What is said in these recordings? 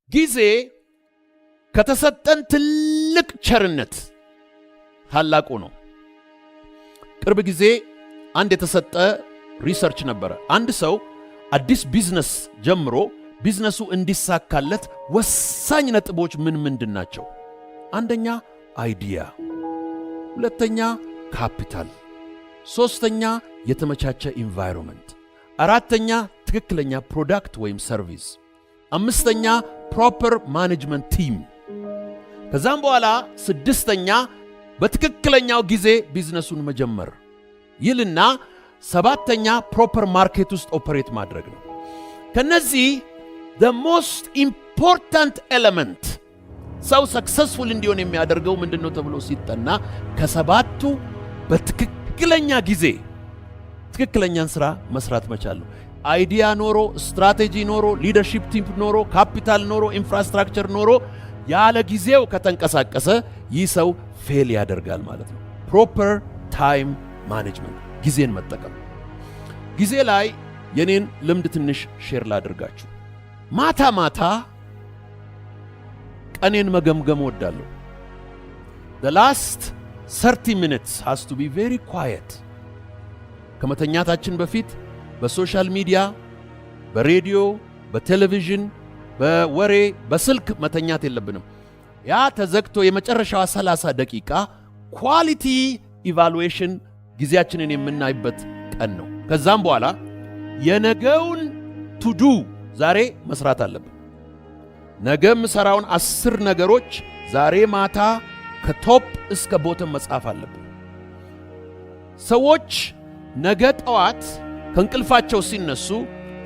ጊዜ ከተሰጠን ትልቅ ቸርነት ታላቁ ነው። ቅርብ ጊዜ አንድ የተሰጠ research ነበረ። አንድ ሰው አዲስ ቢዝነስ ጀምሮ ቢዝነሱ እንዲሳካለት ወሳኝ ነጥቦች ምን ምንድን ናቸው? አንደኛ idea፣ ሁለተኛ ካፒታል፣ ሦስተኛ የተመቻቸ environment፣ አራተኛ ትክክለኛ product ወይም service፣ አምስተኛ proper management team፣ ከዛም በኋላ ስድስተኛ በትክክለኛው ጊዜ ቢዝነሱን መጀመር ይልና ሰባተኛ proper market ውስጥ operate ማድረግ ነው። ከነዚህ the most important element ሰው successful እንዲሆን የሚያደርገው ምንድን ነው ተብሎ ሲጠና ከሰባቱ በትክክለኛ ጊዜ ትክክለኛን ስራ መስራት መቻል ነው። Idea ኖሮ፣ ስትራቴጂ ኖሮ፣ leadership team ኖሮ፣ ካፒታል ኖሮ፣ infrastructure ኖሮ ያለ ጊዜው ከተንቀሳቀሰ ይህ ሰው fail ያደርጋል ማለት ነው። Proper time management፣ ጊዜን መጠቀም። ጊዜ ላይ የኔን ልምድ ትንሽ share ላድርጋችሁ። ማታ ማታ ቀኔን መገምገም እወዳለሁ። The last 30 minutes has to be very quiet። ከመተኛታችን በፊት በ social media፣ በሬዲዮ፣ በቴሌቪዥን፣ በወሬ፣ በስልክ መተኛት የለብንም። ያ ተዘግቶ የመጨረሻዋ 30 ደቂቃ quality evaluation ጊዜያችንን የምናይበት ቀን ነው። ከዛም በኋላ የነገውን to do ዛሬ መስራት አለብን። ነገ የምሠራውን 10 ነገሮች ዛሬ ማታ ከ top እስከ bottom መጻፍ አለብን። ሰዎች ነገ ጠዋት ከእንቅልፋቸው ሲነሱ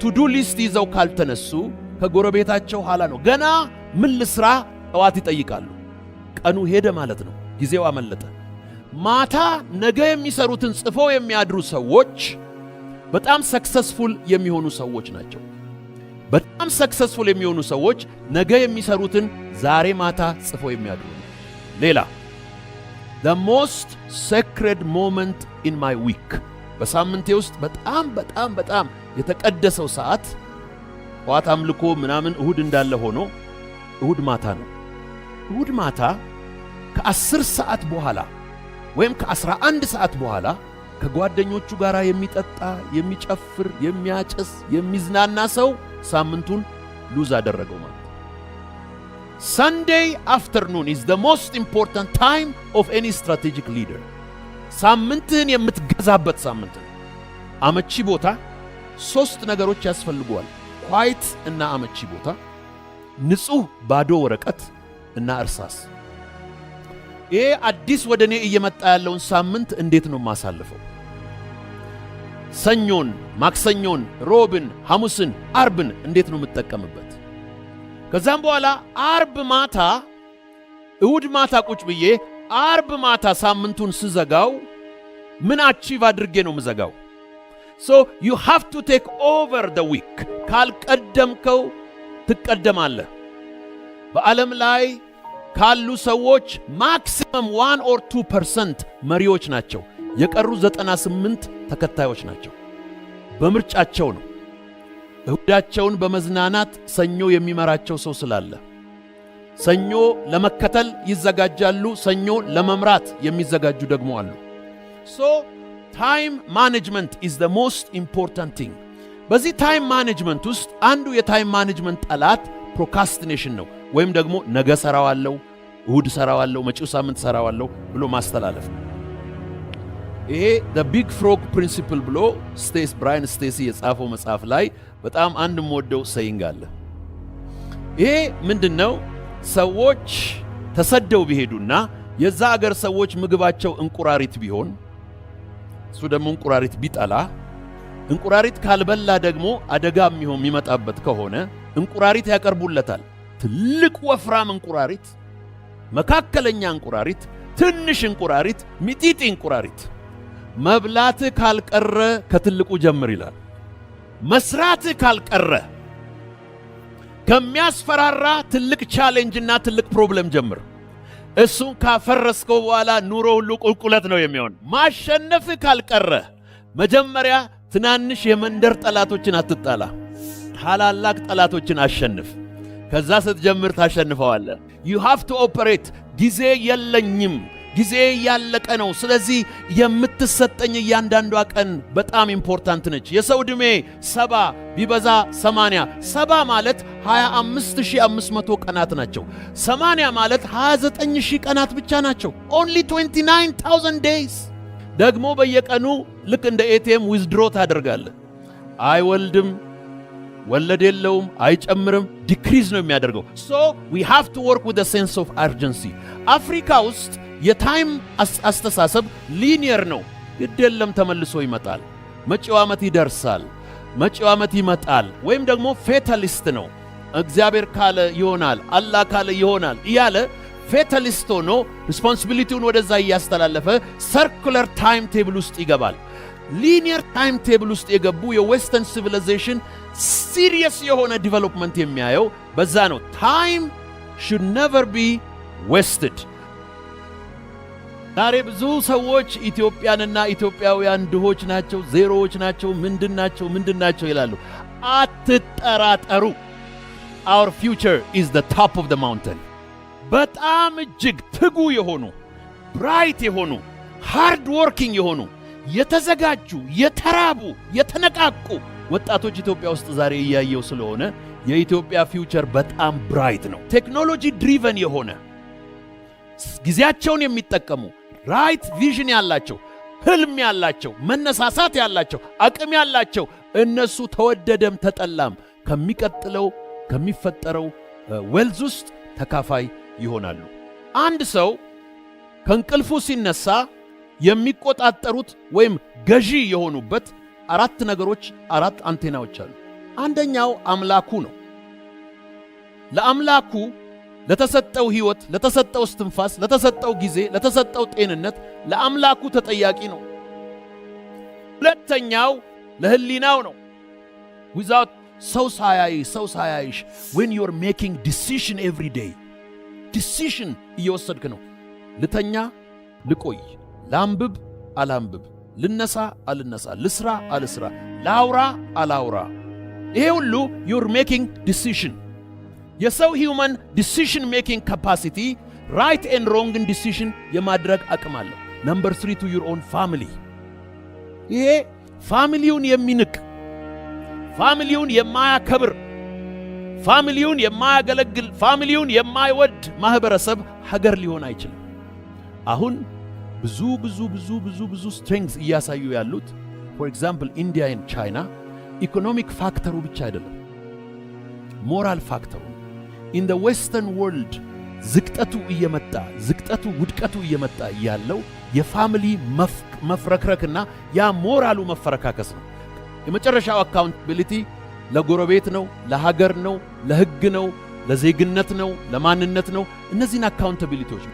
to do list ይዘው ካልተነሱ ከጎረቤታቸው ኋላ ነው። ገና ምን ልስራ ጠዋት ይጠይቃሉ። ቀኑ ሄደ ማለት ነው። ጊዜው አመለጠ። ማታ ነገ የሚሰሩትን ጽፈው የሚያድሩ ሰዎች በጣም successful የሚሆኑ ሰዎች ናቸው። በጣም successful የሚሆኑ ሰዎች ነገ የሚሰሩትን ዛሬ ማታ ጽፈው የሚያድሩ ነው። ሌላ the most sacred moment in my week፣ በሳምንቴ ውስጥ በጣም በጣም በጣም የተቀደሰው ሰዓት ጠዋት አምልኮ ምናምን እሁድ እንዳለ ሆኖ እሁድ ማታ ነው። እሁድ ማታ ከ10 ሰዓት በኋላ ወይም ከ11 ሰዓት በኋላ ከጓደኞቹ ጋር የሚጠጣ፣ የሚጨፍር፣ የሚያጨስ፣ የሚዝናና ሰው ሳምንቱን lose አደረገው ማለት። Sunday afternoon is the most important time of any strategic leader። ሳምንትህን የምትገዛበት ሳምንት ነው። አመቺ ቦታ፣ ሦስት ነገሮች ያስፈልጉሃል። Quiet እና አመቺ ቦታ፣ ንጹሕ ባዶ ወረቀት እና እርሳስ። ይሄ አዲስ ወደ እኔ እየመጣ ያለውን ሳምንት እንዴት ነው የማሳልፈው? ሰኞን፣ ማክሰኞን፣ ሮብን፣ ሐሙስን፣ አርብን እንዴት ነው የምጠቀምበት? ከዛም በኋላ አርብ ማታ፣ እሁድ ማታ ቁጭ ብዬ አርብ ማታ ሳምንቱን ስዘጋው ምን achieve አድርጌ ነው ምዘጋው? So you have to take over the week። ካልቀደምከው ትቀደማለህ። በዓለም ላይ ካሉ ሰዎች maximum 1 or 2% መሪዎች ናቸው። የቀሩ 98 ተከታዮች ናቸው። በምርጫቸው ነው። እሁዳቸውን በመዝናናት ሰኞ የሚመራቸው ሰው ስላለ ሰኞ ለመከተል ይዘጋጃሉ። ሰኞ ለመምራት የሚዘጋጁ ደግሞ አሉ። So time management is the most important thing። በዚህ time management ውስጥ አንዱ የ time management ጠላት procrastination ነው፣ ወይም ደግሞ ነገ ሰራዋለሁ፣ እሁድ ሰራዋለሁ፣ መጪው ሳምንት ሰራዋለሁ ብሎ ማስተላለፍ ነው። ይሄ The Big Frog Principle ብሎ ስቴስ ብራይን ስቴሲ የጻፈው መጽሐፍ ላይ በጣም አንድ የምወደው saying አለ። ይሄ ምንድን ነው? ሰዎች ተሰደው ቢሄዱና የዛ አገር ሰዎች ምግባቸው እንቁራሪት ቢሆን፣ እሱ ደግሞ እንቁራሪት ቢጠላ፣ እንቁራሪት ካልበላ ደግሞ አደጋ የሚሆን የሚመጣበት ከሆነ እንቁራሪት ያቀርቡለታል። ትልቅ ወፍራም እንቁራሪት፣ መካከለኛ እንቁራሪት፣ ትንሽ እንቁራሪት፣ ሚጢጢ እንቁራሪት። መብላትህ ካልቀረ ከትልቁ ጀምር ይላል። መስራትህ ካልቀረ ከሚያስፈራራ ትልቅ challenge እና ትልቅ problem ጀምር። እሱን ካፈረስከው በኋላ ኑሮ ሁሉ ቁልቁለት ነው የሚሆን። ማሸነፍህ ካልቀረ መጀመሪያ ትናንሽ የመንደር ጠላቶችን አትጣላ፣ ታላላቅ ጠላቶችን አሸንፍ። ከዛ ስትጀምር ታሸንፈዋለህ። You have to operate። ጊዜ የለኝም፣ ጊዜ እያለቀ ነው። ስለዚህ የምትሰጠኝ እያንዳንዷ ቀን በጣም important ነች። የሰው ዕድሜ 70 ቢበዛ 80። 70 ማለት 25,500 ቀናት ናቸው። 80 ማለት 29,000 ቀናት ብቻ ናቸው። Only 29,000 days። ደግሞ በየቀኑ ልክ እንደ ATM withdraw ታደርጋለህ። አይወልድም፣ ወለድ የለውም፣ አይጨምርም፣ decrease ነው የሚያደርገው። So we have to work with sense of urgency። አፍሪካ ውስጥ የ time አስተሳሰብ linear ነው። ግድ የለም፣ ተመልሶ ይመጣል፣ መጪው ዓመት ይደርሳል፣ መጪው ዓመት ይመጣል። ወይም ደግሞ fatalist ነው። እግዚአብሔር ካለ ይሆናል፣ አላህ ካለ ይሆናል እያለ fatalist ሆኖ responsibility ውን ወደዛ እያስተላለፈ circular time table ውስጥ ይገባል። Linear time table ውስጥ የገቡ የ Western civilization serious የሆነ development የሚያየው በዛ ነው። Time should never be wasted። ዛሬ ብዙ ሰዎች ኢትዮጵያንና ኢትዮጵያውያን ድሆች ናቸው፣ ዜሮዎች ናቸው፣ ምንድን ናቸው፣ ምንድን ናቸው ይላሉ። አትጠራጠሩ። Our future is the top of the mountain። በጣም እጅግ ትጉ የሆኑ፣ bright የሆኑ፣ hard working የሆኑ፣ የተዘጋጁ፣ የተራቡ፣ የተነቃቁ ወጣቶች ኢትዮጵያ ውስጥ ዛሬ እያየው ስለሆነ የኢትዮጵያ future በጣም bright ነው። Technology driven የሆነ፣ ጊዜያቸውን የሚጠቀሙ፣ right vision ያላቸው፣ ህልም ያላቸው፣ መነሳሳት ያላቸው፣ አቅም ያላቸው እነሱ ተወደደም ተጠላም ከሚቀጥለው ከሚፈጠረው wealth ውስጥ ተካፋይ ይሆናሉ። አንድ ሰው ከእንቅልፉ ሲነሳ የሚቆጣጠሩት ወይም ገዢ የሆኑበት አራት ነገሮች፣ አራት አንቴናዎች አሉ። አንደኛው አምላኩ ነው። ለአምላኩ ለተሰጠው ሕይወት፣ ለተሰጠው እስትንፋስ፣ ለተሰጠው ጊዜ፣ ለተሰጠው ጤንነት ለአምላኩ ተጠያቂ ነው። ሁለተኛው ለህሊናው ነው። Without ሰው ሳያይ፣ ሰው ሳያይሽ when you're making decision every day፣ decision እየወሰድክ ነው። ልተኛ፣ ልቆይ፣ ላንብብ፣ አላንብብ፣ ልነሳ፣ አልነሳ፣ ልስራ፣ አልስራ፣ ላውራ፣ አላውራ። ይሄ ሁሉ you're making decision። የሰው human decision making capacity right and wrong ን decision የማድረግ አቅም አለው። Number three, to your own family። ይሄ family ውን የሚንቅ፣ family ውን የማያከብር፣ family ውን የማያገለግል፣ family ውን የማይወድ ማህበረሰብ ሀገር ሊሆን አይችልም። አሁን ብዙ ብዙ ብዙ ብዙ ብዙ strengths እያሳዩ ያሉት for example India and China economic factor ኡ ብቻ አይደለም፣ moral factor ኡ። In the Western world ዝቅጠቱ እየመጣ፣ ዝቅጠቱ ውድቀቱ እየመጣ ያለው የ family መፍረክረክና ያ ሞራሉ መፈረካከስ ነው። የመጨረሻው accountability ለጎረቤት ነው፣ ለሀገር ነው፣ ለሕግ ነው፣ ለዜግነት ነው፣ ለማንነት ነው። እነዚህን accountability ዎች